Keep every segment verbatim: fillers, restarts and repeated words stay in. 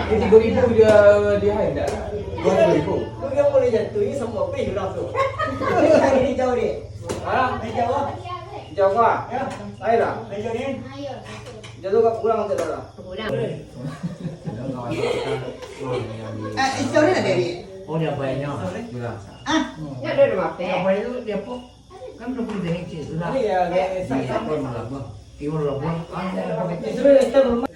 Tiga ribu dia, dia hai tak? Dua ribu. Lu yang boleh jatuh ni sama apa orang tu? Lu yang tadi jauh ni. Ha? Dari jauh. Jauh ah? Ya. Hai lah. Dari jauh ni. Jauh kat pulang je lah. Pulang. Eh, itu ni ada ni. Oh, dia baiknya. Ah? Ya, dia ada mape. Apa itu? Dia apa? Kan udah boleh dari kecil sudah. Iya, iya, iya. Iya, apa malah, Bang? Iya, malah, Bang. Ah, iya, iya. Itu dia, itu rumah.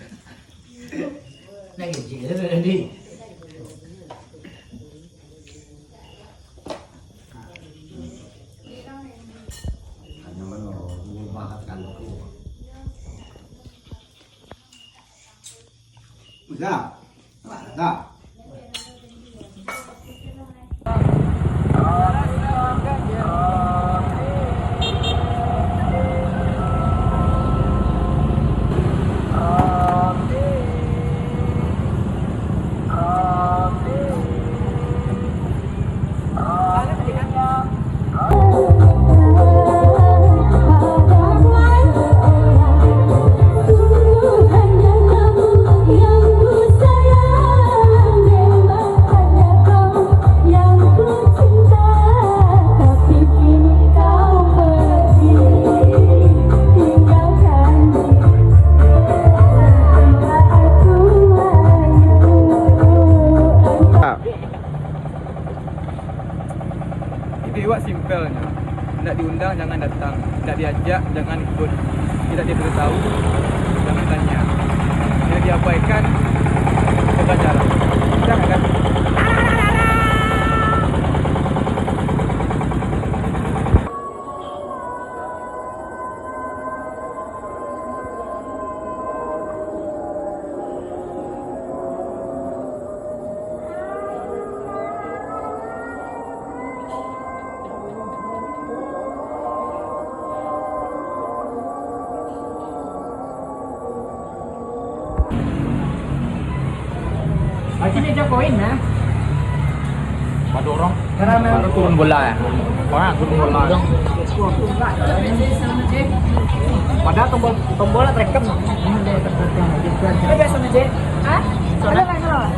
Hiduik awak simpelnyo. Ndak diundang, jangan datang. Ndak diajak, jangan ikut. Tidak diberitahu, jangan tanya. Yang diabaikan, pelajaran. Jangan kan? Aci meja koin, nah. Pada orang. Karena turun bola, ya. Orang turun bola. Padahal tombol, tombol lah terekam. Ini biasa aja. Hah? Ada nggak salah?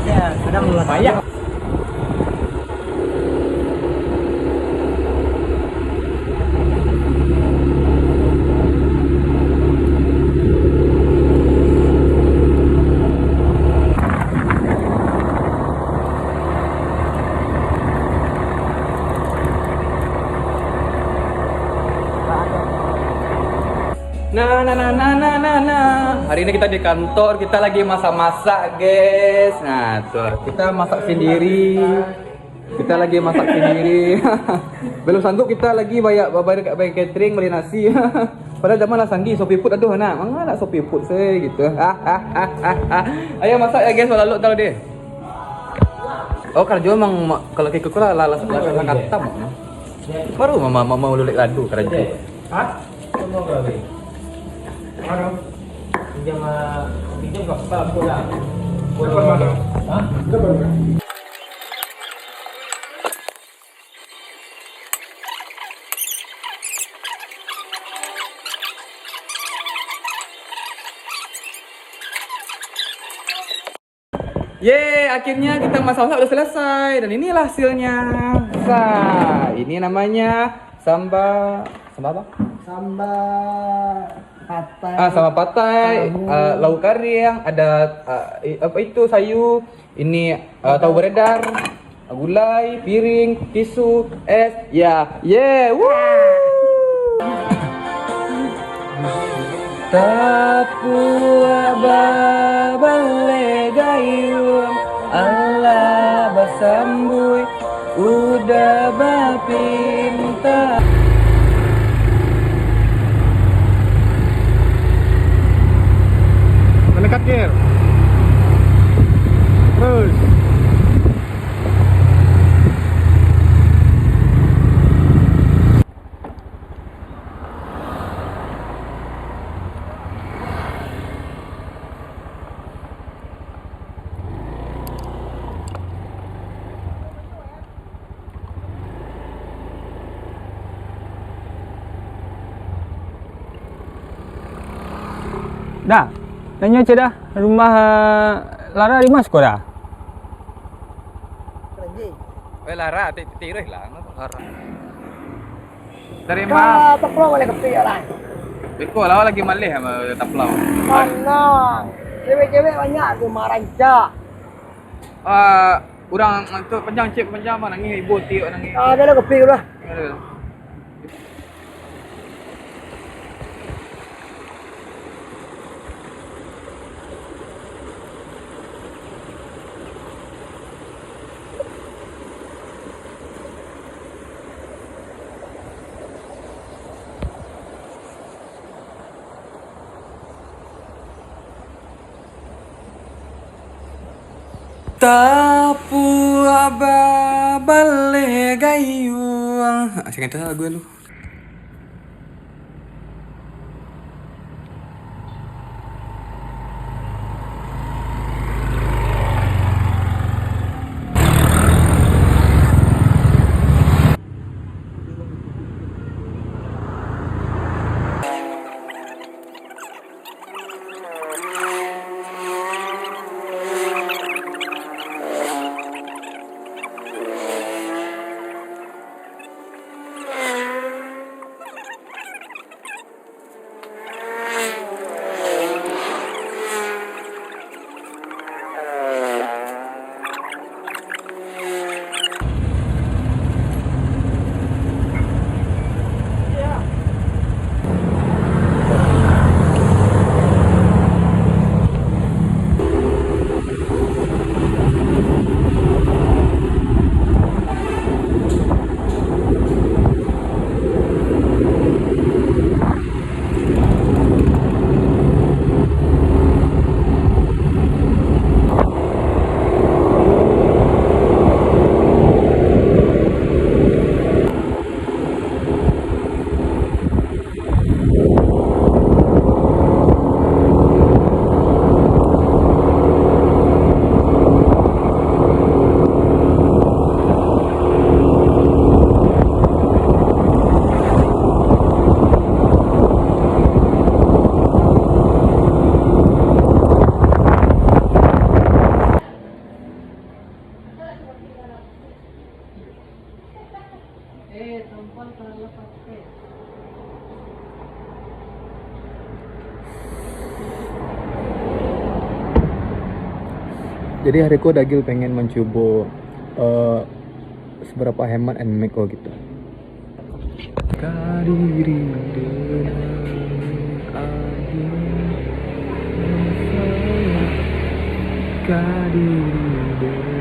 Ya, sudah mulai. Banyak. Nah, nah, nah, nah, nah, nah, nah. Hari ini kita di kantor, kita lagi masak-masak, guys. Nah, tuh, kita masak sendiri. Kita lagi masak sendiri. Belum sanggup kita lagi bayar, bayar, bayar catering, beli nasi. Padahal zaman lah sanggih, Shopee Food aduh, nak. Manga nak Shopee Food, seh, gitu. Ayo masak ya, guys, malalok tau deh. Oh, karajo memang ma-, kalau kayak gitu lah, lah, lah, lah, lah katam, no. Baru mama, mama ululek ladu karajo. Hah? Semua kali. Aduh. Pinjam, ah, pinjam kau, kau, kau dah. Kau dah. Hah? Kau dah. Yeay, akhirnya kita masak-masak udah selesai. Dan inilah hasilnya. Sa, ini namanya samba, samba apa? Samba patai. Ah, samba patai, tahu. Ah, lauk kariang, ada, ah, i-, apa itu, sayur, ini, ah, tahu beredar, gulai, piring, tisu, es, ya, ye, woo! Tapuak babaleh gayuang, alah basambuik, udah bapinta. Mendekat, Kir. Terus. Dah, tanyo ciek dah, rumah, eh, Lara di ma siko dah? Eh, Lara, ti-, tiruih lah, Lara. Dari ma? Ka taplau baleh kapik lah. Beko lah, lagi maleh sama taplau. Sanang. Cewek-cewek banyak tu, marancak. Ah, urang tu panjang, cek panjang, mah nangih, ibu tiok nangih. Ah, dah lah, kopi tu lah. Aduh. Tapuak babaleh gayuang. Ah, sangkanta lagu lu. Jadi hari ko Dagil pengen mancubo, eh, seberapa hemat Nmax ko gitu. Kadiri dengan angin, kadiri dengan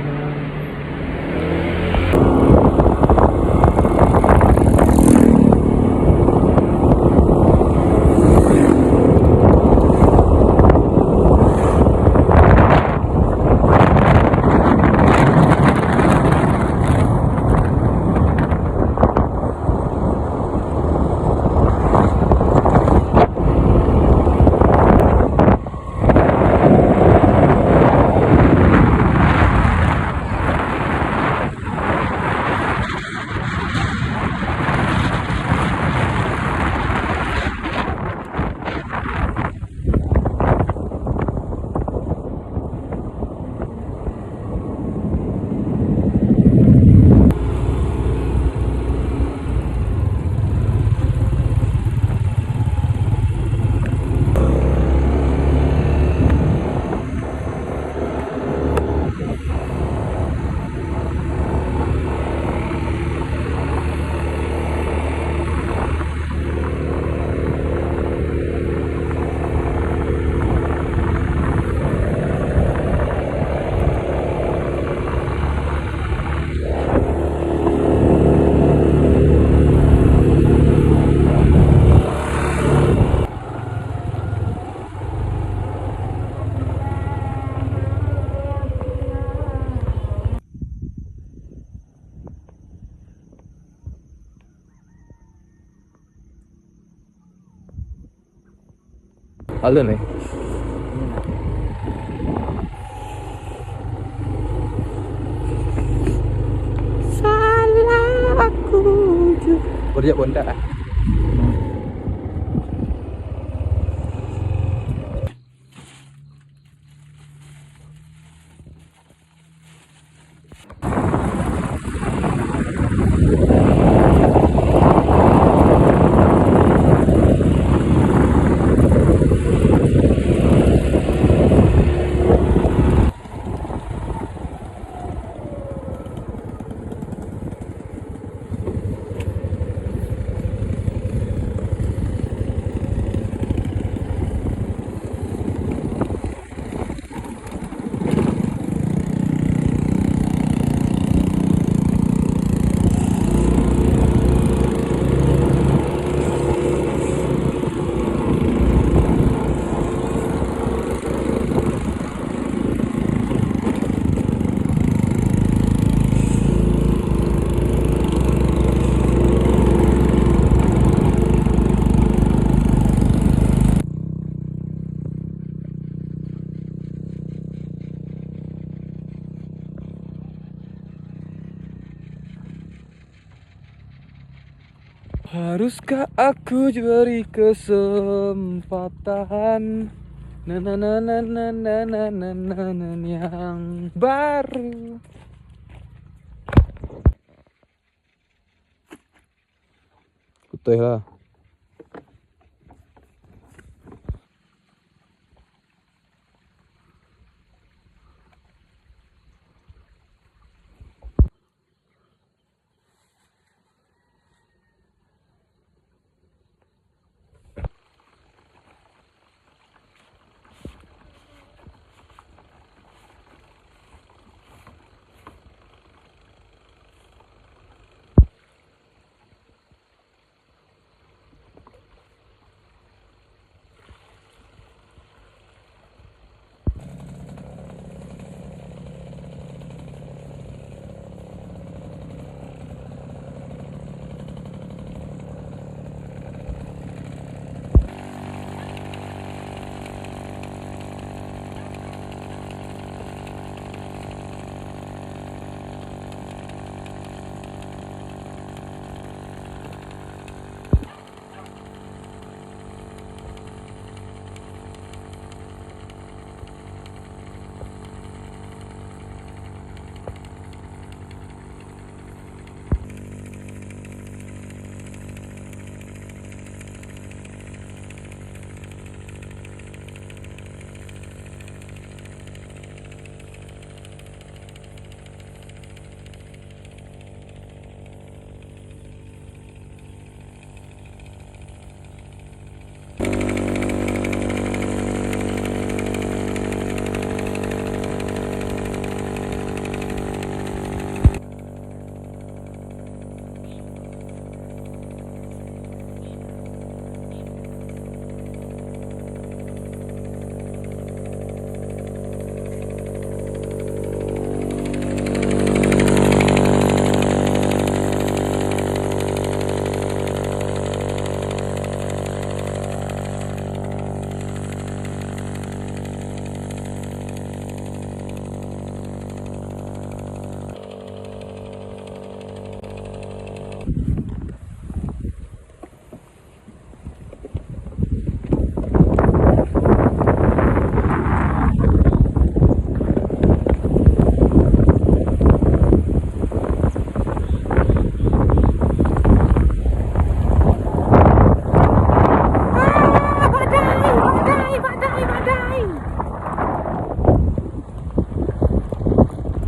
Alun, eh. Salah aku ju. Kerja bonda. Haruskah aku diberi kesempatan, na, na, na, yang baru? Putuih lah.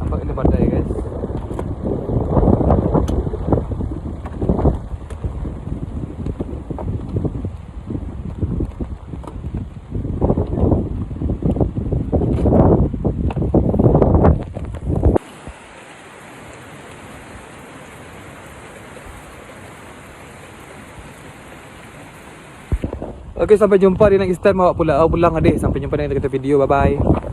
Nampak ini badai, guys. Oke, sampai jumpa di next time awak pulang, awak pulang, adik. Sampai jumpa di next video. Bye-bye.